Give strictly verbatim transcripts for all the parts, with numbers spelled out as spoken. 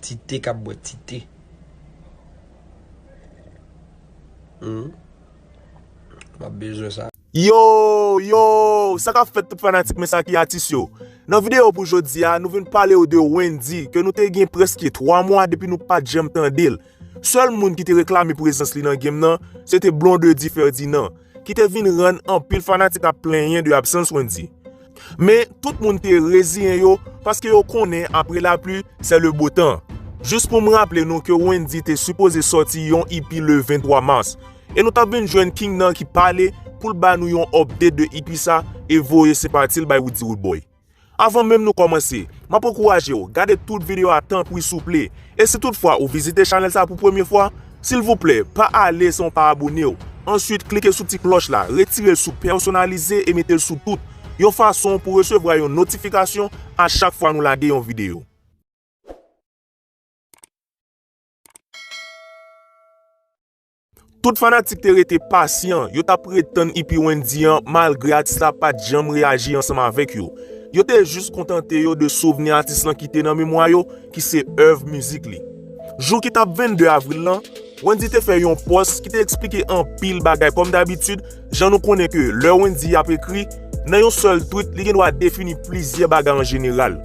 Ti te k ap bwè ti te. Hmm. M ap bezwen sa. Yo, yo, sa k ap fèt tout fanatik Mesaki Atis yo? Nan videyo pou jodi a, nou vin pale w de Wendyy, ke nou te gen prèske twa mwa depi nou pa t janm tande l. Sèl moun ki te reklame prezans li nan game nan, se te Blondedy Ferdinand, ki te vin rann anpil fanatik ap plenyen de absans Wendyy. Men, tout moun te reziyen yo, paske yo konnen apre lapli, c'est le beau temps. Jis pou m raple nou ke Wendyy te sipoze sòti yon E P le venntwa mas. E nou t ap vin jwenn King nan ki pale pou l ba nou yon update de E P sa e voye senpati l bay Roody Roodboy. Avan menm nou kòmanse, m ap ankouraje w gade tout videyo a tanpri souple. E si toutfwa ou vizite chanèl sa pou premye fwa, silvouplè, pa ale san w pa abone w. Answit, klike sou ti klòch la, retire l sou pèsonalize e mete l sou tout, yon fason pou resevwa yon notifikasyon a chak fwa nou lage yon videyo. Tout fanatik te rete pasyan, yo t ap ret tann E P Wendyy an, malgre atis la pa t janm reyaji ansanm avèk yo. Yo te jis kontante yo de souvni atis lan kite nan memwa yo, ki se èv mizik li. Jou ki t ap vennde avril lan, Wendyy te fè yon pòs ki te eksplike anpil bagay kòm dabitid, jan nou konnen ke lè Wendyy ap ekri, nan yon sèl tweet, li gendwa defini plizyè bagay an jeneral.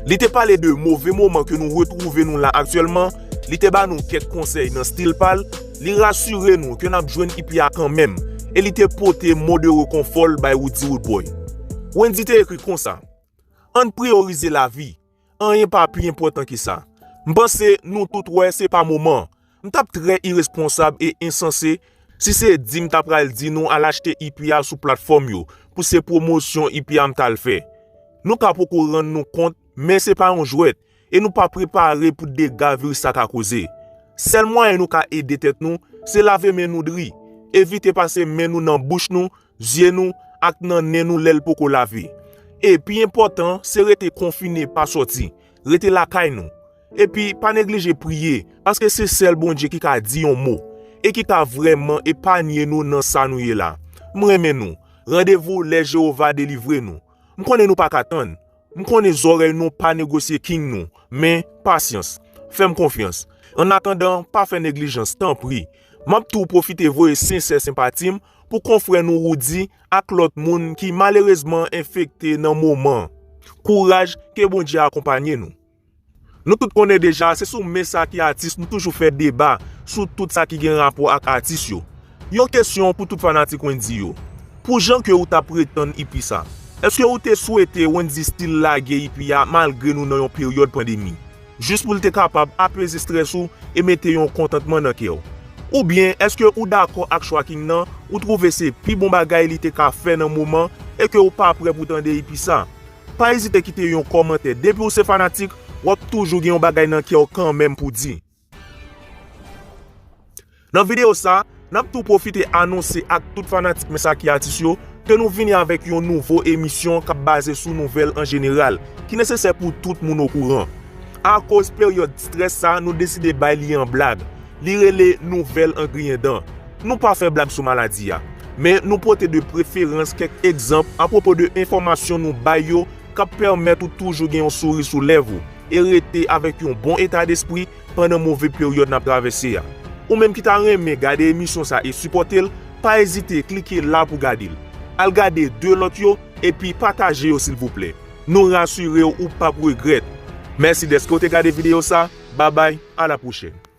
Li te pale de move moman ke nou retwouve nou la aktyèlman, li te ba nou kèk konsèy nan stil pa l, li rasire nou ke n ap jwenn E P a kanmenm, e li te pote mo de rekonfò l bay Roody Roodboy. Wendyy te ekri konsa: Ann priyorize lavi. Anyen pa pi enpòtan ke sa. M panse nou tout wè se pa moman an. M t ap trè iresponsab e ensanse si se di m ta pral di nou al achte E P a sou platfòm yo, pou se pwomosyon E P a m t al fè. Nou ka poko rann nou kont, men se pa yon jwèt, e nou pa prepare pou dega viris sa ka koze. Sèl mwayen nou ka ede tèt nou, se lave men nou dri. Evite pase men nou nan bouch nou, zye nou, ak nan nen nou lè l poko lave. E pi enpòtan, se rete konfine, pa sòti. Rete lakay nou. Epi, pa neglije priye, paske se sèl Bondye ki ka di yon mo, e ki ka vrèman epanye nou nan sa nou ye la. M renmen nou. Randevou lè Jewova delivre nou. M konnen nou pa ka tann. M konnen zòrèy nou pa negosye King nou, men pasyans. Fè m konfyans. Annatandan, pa fè neglijans, tanpri. M ap tou pwofite voye sensè senpati m pou konfrè nou Roody ak lòt moun ki malerezman enfekte nan moman an. Kouraj, ke Bondye akonpanye nou. Nou tout konnen deja, se sou Mesaki Atis nou toujou fè deba sou tout sa ki gen rapò ak atis yo. Yon kesyon pou tout fanatik Wendyy yo. Pou jan ke ou t ap ret tann E P sa, èske ou te swete Wendyy still lage E P a malgre nou nan yon peryòd pandemi, jis pou l te kapab apeze estrès ou e mete yon kontantman nan kè w? Oubyen, èske ou dakò ak chwa King nan, ou twouve se pi bon bagay li te ka fè nan moman e ke ou pa prè pou tande E P sa? Pa ezite kite yon kòmantè. Depi w se fanatik, w ap toujou gen yon bagay nan kè w kanmenm pou di. Nan videyo sa, n ap tou pwofite anonse ak tout fanatik Mesaki Atis yo ke nou vini avèk yon nouvo emisyon k ap baze sou nouvèl an jeneral, ki nesesè pou tout moun okouran. Akoz peryòd strès sa, nou deside bay li an blag. Li rele Nouvèl an griyen dan. Nou pa fè blag sou maladi a, men nou pote de preferans kèk egzanp apwopo de enfòmasyon nou bay yo k ap pèmèt ou toujou gen yon souri sou lèv ou e rete avèk yon bon eta despri pandan move peryòd n ap travèse a. Ou menm ki ta renmen gade emisyon sa e sipòte l, pa ezite klike la pou gade l. Al gade de lòt yo, epi pataje yo silvouplè. Nou rasire w ou p ap regrèt. Mèsi dèske w te gade videyo sa. Babay, a la pwochèn.